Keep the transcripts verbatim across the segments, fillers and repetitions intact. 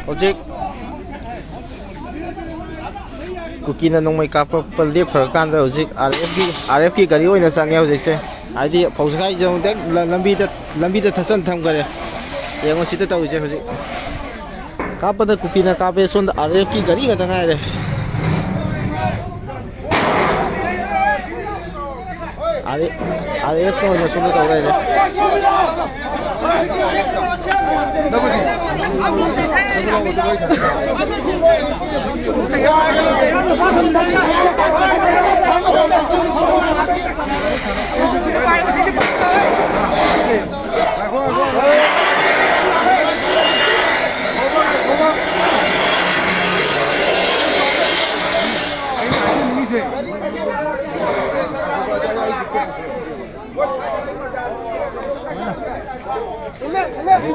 ꯍꯧꯖꯤꯛ ꯀꯨꯀꯤꯅ ꯅꯣꯡꯃꯩ ꯀꯥꯞꯄ ꯂꯦꯞꯈ꯭ꯔꯀꯥꯟꯗ ꯍꯧꯖꯤꯛ ꯑꯥꯔ ꯑꯦꯐꯀꯤ, ꯑꯥꯔ ꯑꯦꯐꯀꯤ ꯒꯥꯔꯤ ꯑꯣꯏꯅ ꯆꯪꯉꯦ ꯍꯧꯖꯤꯛꯁꯦ꯫ ꯍꯥꯏꯗꯤ ꯐꯧꯁꯒꯥꯏꯁꯦ ꯑꯃꯨꯛꯇꯪ ꯂ-, ꯂꯝꯕꯤꯗ, ꯂꯝꯕꯤꯗ ꯊꯠꯆꯟ ꯊꯝꯈꯔꯦ꯫ ꯌꯦꯡꯉꯣ ꯁꯤꯗ ꯇꯧꯔꯤꯁꯦ ꯍꯧꯖꯤꯛ꯫ ꯀꯥꯞꯄꯗ ꯀꯨꯀꯤꯅ ꯀꯥꯞꯄꯦ, ꯁꯣꯝꯗ ꯑꯥꯔ ꯑꯦꯐꯀꯤ ꯒꯥꯔꯤ ꯈꯛꯇ ꯉꯥꯏꯔꯦ꯫ ꯑꯥꯔ ꯑꯦꯐꯅ ꯑꯣꯏꯅ ꯁꯣꯝꯗ ꯇꯧ ꯂꯩꯔꯦ꯫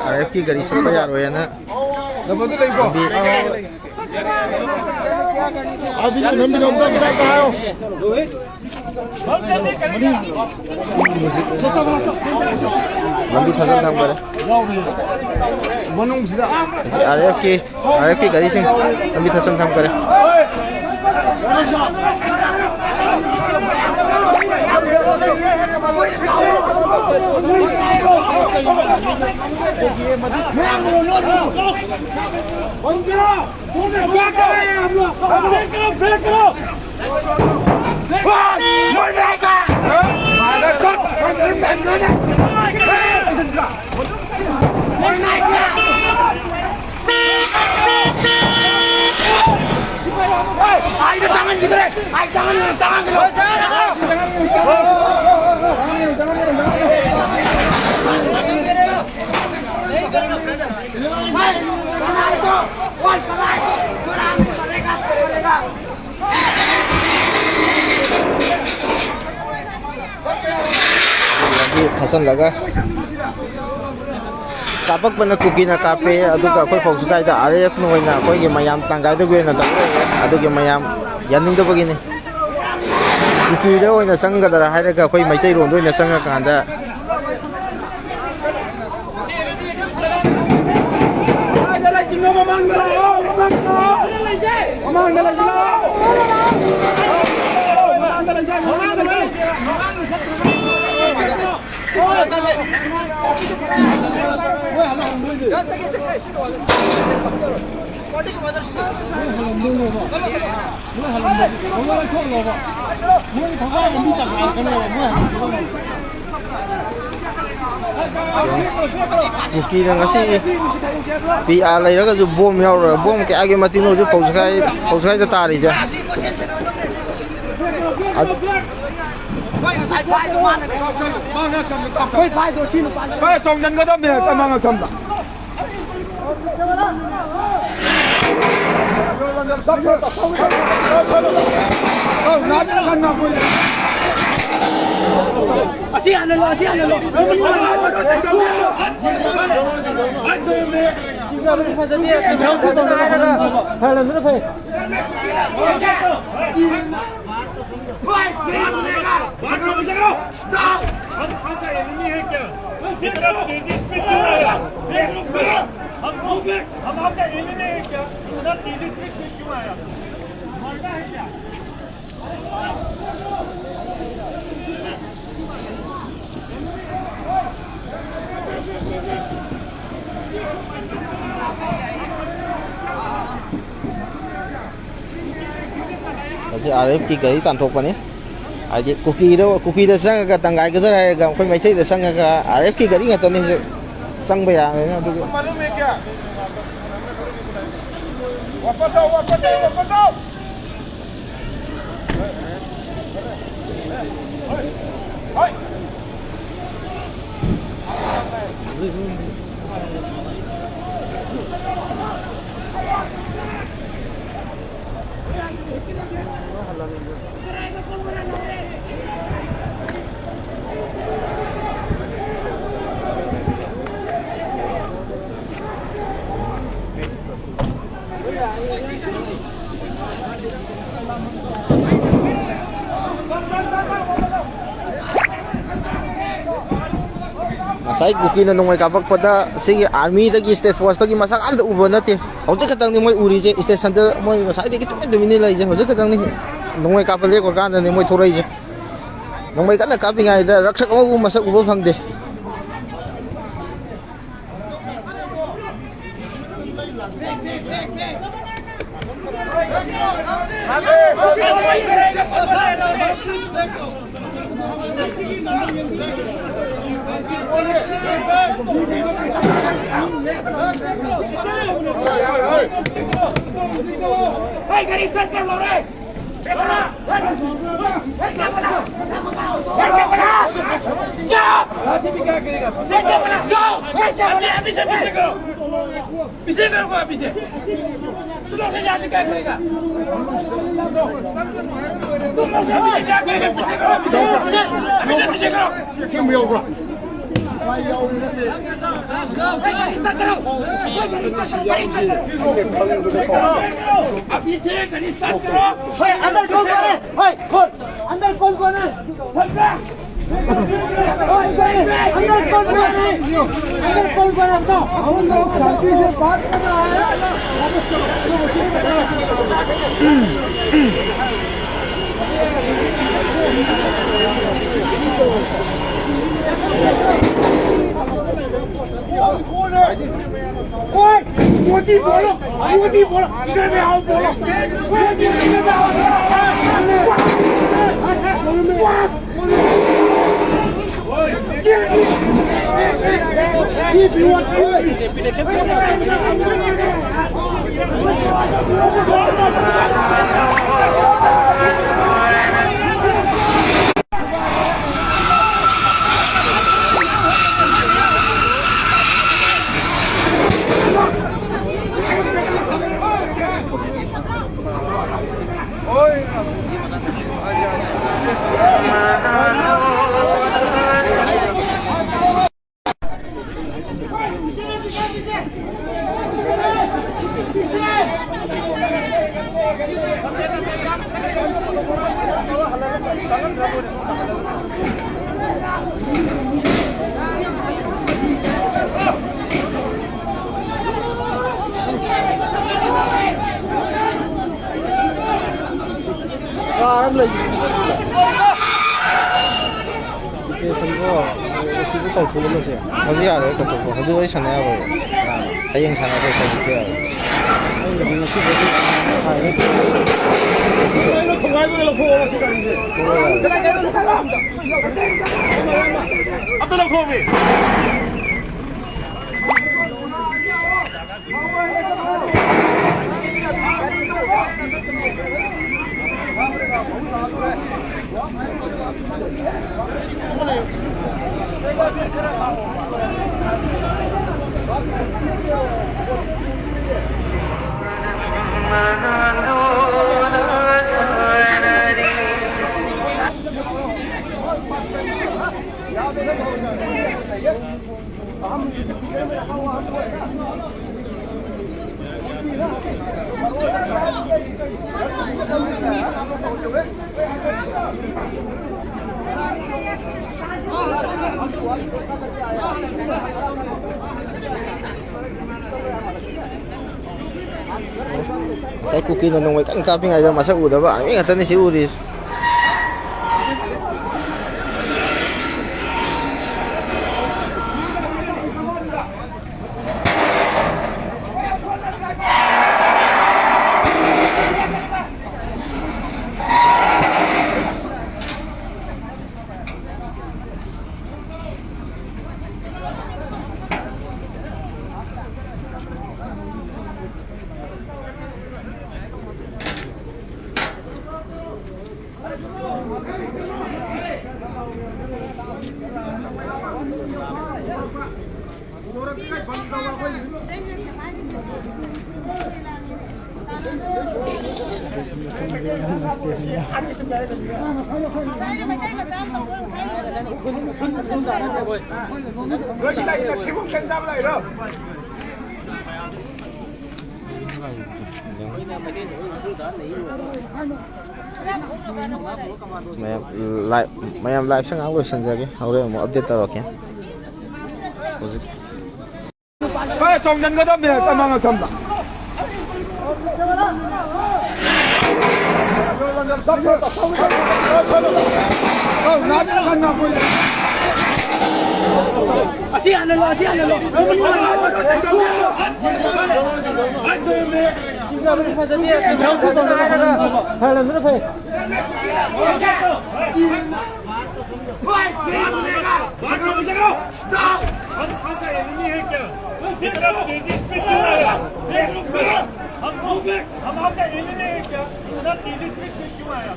ꯑꯥꯔ ꯑꯦꯐꯀꯤ ꯒꯥꯔꯤ ꯆꯠꯄ ꯌꯥꯔꯣꯏꯅ ꯂꯝꯕꯤ, ꯂꯝꯕꯤ ꯊꯥꯖꯤꯟ ꯊꯝꯈꯔꯦ꯫ ꯃꯅꯨꯡꯁꯤꯗ ꯍꯧꯖꯤꯛ ꯑꯥꯔ ꯑꯦꯐꯀꯤ, ꯑꯥꯔ ꯑꯦꯐꯀꯤ ꯒꯥꯔꯤꯁꯤꯡ ꯂꯝꯕꯤ ꯊꯥꯖꯤꯟ ꯊꯝꯈꯔꯦ꯫ ꯂꯝꯕꯤ ꯊꯥꯖꯤꯜꯂꯒ ꯀꯥꯞꯄꯛꯄꯅ ꯀꯨꯀꯤꯅ ꯀꯥꯞꯄꯦ, ꯑꯗꯨꯒ ꯑꯩꯈꯣꯏ ꯐꯧꯁꯨ ꯀꯥꯏꯗ ꯑꯥꯔ ꯑꯦꯐꯅ ꯑꯣꯏꯅ ꯑꯩꯈꯣꯏꯒꯤ ꯃꯌꯥꯝ ꯇꯥꯡꯒꯥꯏꯗꯒꯤ ꯑꯣꯏꯅ ꯇꯧ ꯂꯩꯔꯦ꯫ ꯑꯗꯨꯒꯤ ꯃꯌꯥꯝ ꯌꯥꯅꯤꯡꯗꯕꯒꯤꯅꯤ꯫ ꯀꯨꯀꯤꯗ ꯑꯣꯏꯅ ꯆꯪꯒꯗ꯭ꯔꯥ ꯍꯥꯏꯔꯒ ꯑꯩꯈꯣꯏ ꯃꯩꯇꯩꯔꯣꯟꯗ ꯑꯣꯏꯅ ꯆꯪꯉꯀꯥꯟꯗ ꯀꯨꯀꯤꯅ ꯉꯁꯤ ꯄꯤ ꯑꯥꯔ ꯂꯩꯔꯒꯁꯨ ꯕꯣꯝ ꯌꯥꯎꯔꯣꯏ꯫ ꯕꯣꯝ ꯀꯌꯥꯒꯤ ꯃꯇꯤꯛꯅꯣ ꯍꯧꯖꯤꯛ ꯐꯧꯁꯈꯥꯏ, ꯐꯧꯁꯈꯥꯏꯗ ꯇꯥꯔꯤꯁꯦ꯫ ꯑ- ꯃꯥ ꯉꯥꯛꯁꯝꯗ ꯀꯥꯞꯁꯜꯂꯨ꯫ ꯃꯥ ꯆꯣꯡꯁꯤꯟꯒꯗꯕꯅꯦ ꯍꯦꯛꯇ ꯃꯥ ꯉꯥꯛꯁꯝꯗ꯫ ꯑꯁꯤ ꯍꯥꯟꯅ ꯂꯣ, ꯑꯁꯤ ꯍꯥꯟꯅ ꯂꯣ꯫ ꯐꯖꯗꯦ, ꯐꯖꯗꯦ, ꯐꯖꯗꯦ꯫ ꯐꯖꯗꯦ꯫ हम आपका एनिमी है क्या? इतना तेजी स्पीड क्यों आया? हम, हम आपका एनिमी है क्या? इतना तेजी स्पीड क्यों आया? मरना है क्या? ꯃꯁꯤ ꯑꯥꯔ ꯑꯦꯐꯀꯤ ꯒꯥꯔꯤ ꯇꯥꯟꯊꯣꯛꯄꯅꯤ꯫ ꯍꯥꯏꯗꯤ ꯀꯨꯀꯤꯗ, ꯀꯨꯀꯤꯗ ꯆꯪꯉꯒ ꯇꯪꯈꯥꯏꯒꯗ꯭ꯔꯥ ꯍꯥꯏꯔꯒ ꯑꯩꯈꯣꯏ ꯃꯩꯇꯩꯗ ꯆꯪꯉꯒ ꯑꯥꯔ ꯑꯦꯐꯀꯤ ꯒꯥꯔꯤ ꯉꯥꯛꯇꯅꯤ ꯍꯧꯖꯤꯛ ꯆꯪꯕ ꯌꯥꯔꯣꯏꯅ ꯑꯗꯨꯒꯤ꯫ वापस आओ, वापस आओ, वापस आओ। ꯉꯁꯥꯏ ꯀꯨꯀꯤꯅ ꯅꯣꯡꯃꯩ ꯀꯥꯞꯄꯛꯄꯗ ꯁꯤꯒꯤ ꯑꯥꯔꯃꯤꯗꯒꯤ, ꯁ꯭ꯇꯦꯠ ꯐꯣꯔꯁꯇꯒꯤ ꯃꯁꯛ ꯑꯝꯇ ꯎꯕ ꯅꯠꯇꯦ꯫ ꯍꯧꯖꯤꯛ ꯈꯛꯇꯪꯅꯤ ꯃꯣꯏ ꯎꯔꯤꯁꯦ, ꯁ꯭ꯇꯦꯁꯟꯗ ꯃꯣꯏ ꯉꯁꯥꯏꯗꯒꯤ ꯇꯨꯃꯤꯟ ꯇꯨꯃꯤꯟꯅ ꯂꯩꯔꯤꯁꯦ꯫ ꯍꯧꯖꯤꯛ ꯈꯛꯇꯪꯅꯤ ꯅꯣꯡꯃꯩ ꯀꯥꯞꯄ ꯂꯦꯞꯄ ꯀꯥꯟꯗꯅꯤ ꯃꯣꯏ ꯊꯣꯛꯂꯛꯏꯁꯦ꯫ ꯅꯣꯡꯃꯩ ꯀꯟꯅ ꯀꯥꯞꯄꯤꯉꯩꯗ ꯔꯛꯁꯛ ꯑꯃꯕꯨ ꯃꯁꯛ ꯎꯕ ꯐꯪꯗꯦ꯫ पीछे करो, पीछे करो, पीछे करो, पीछे करो। तुम लोग से यहाँ से क्या करेगा? तुम लोग से पीछे क्या करेगा? पीछे करो, पीछे करो, पीछे, पीछे, पीछे करो। अब पीछे घड़ी start करो। ओए, अंदर कौन कौन है? ओए, कौन? अंदर कौन कौन है? अंदर कौन कौन है? अंदर कौन कौन है? बताओ। हम लोग शांति से बात कर रहा है। कौन है? ओए, मोदी बोलो, मोदी बोलो, इधर में आओ बोलो। मोदी, इधर में आओ बोलो। ꯍꯧꯖꯤꯛ ꯌꯥꯔꯣꯏ ꯀꯛꯊꯠꯄ꯫ ꯍꯧꯖꯤꯛ ꯋꯥꯔꯤ ꯁꯥꯟꯅ ꯌꯥꯔꯣꯏ꯫ ꯍꯌꯦꯡ ꯁꯥꯟꯅꯔꯁꯦ꯫ ꯍꯧꯖꯤꯛꯇꯤ ꯌꯥꯔꯣꯏ꯫ ꯑꯝꯇ ꯂꯧꯊꯣꯛꯑꯝꯃꯤ꯫ ꯉꯁꯥꯏ ꯀꯨꯀꯤꯅ ꯅꯣꯡꯃꯩ ꯀꯟꯅ ꯀꯥꯞꯄꯤꯉꯩꯗ ꯃꯁꯛ ꯎꯗꯕ ꯑꯅꯤ ꯈꯛꯇꯅꯤ ꯁꯤ ꯎꯔꯤꯁꯤ꯫ ꯃꯌꯥꯝ ꯂꯥꯏꯚ, ꯃꯌꯥꯝ ꯂꯥꯏꯚꯁꯦ ꯉꯥꯏꯍꯥꯛ ꯂꯣꯏꯁꯤꯟꯖꯒꯦ, ꯍꯣꯔꯦꯟ ꯑꯃꯨꯛ ꯑꯞꯗꯦꯠ ꯇꯧꯔꯛꯀꯦ꯫ ꯍꯧꯖꯤꯛ ꯈꯔ ꯆꯣꯡꯁꯤꯟꯒꯗꯕꯅꯦ, ꯇꯃꯥꯡ ꯑꯁꯣꯝꯗ꯫ ꯑꯁꯤ ꯍꯥꯟꯅ ꯂꯣ, ꯑꯁꯤ ꯍꯥꯟꯅ ꯂꯣ꯫ ꯐꯖꯗꯦ, ꯐꯖꯗꯦ꯫ ꯐꯍꯜꯍꯟꯕꯅ ꯐꯩ꯫ हम आपका एनिमी है क्या? इतना तेजी से क्यों आया? हम, हम आपका एनिमी है क्या? इतना तेजी से क्यों आया?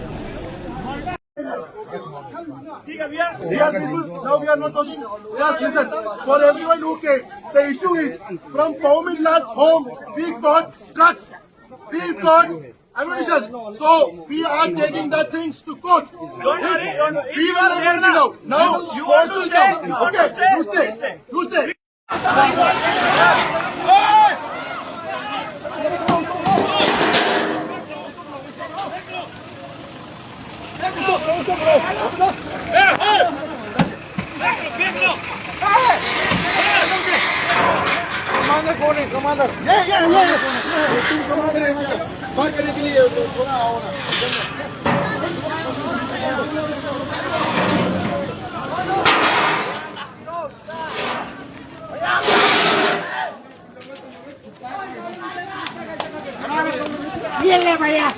Yes, people, now we are not talking. Yes, listen. For everyone who came, the issue is from Paumit Lal's home, we got drugs, we got ammunition. So we are taking the things to court. Don't worry, don't, we will not let you down. Now, you force will come. Okay, you stay. You stay. Commander कौन है? Commander, ये, ये, ये, ये। तुम commander है क्या? बात करने के लिए थोड़ा आओ ना। ये ले भैया।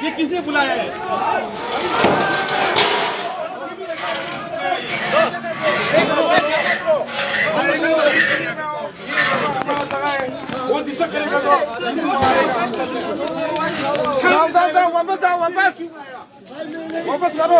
ये किसने बुलाया है? जाओ, जाओ, जाओ, वापस जाओ, वापस। वापस करो।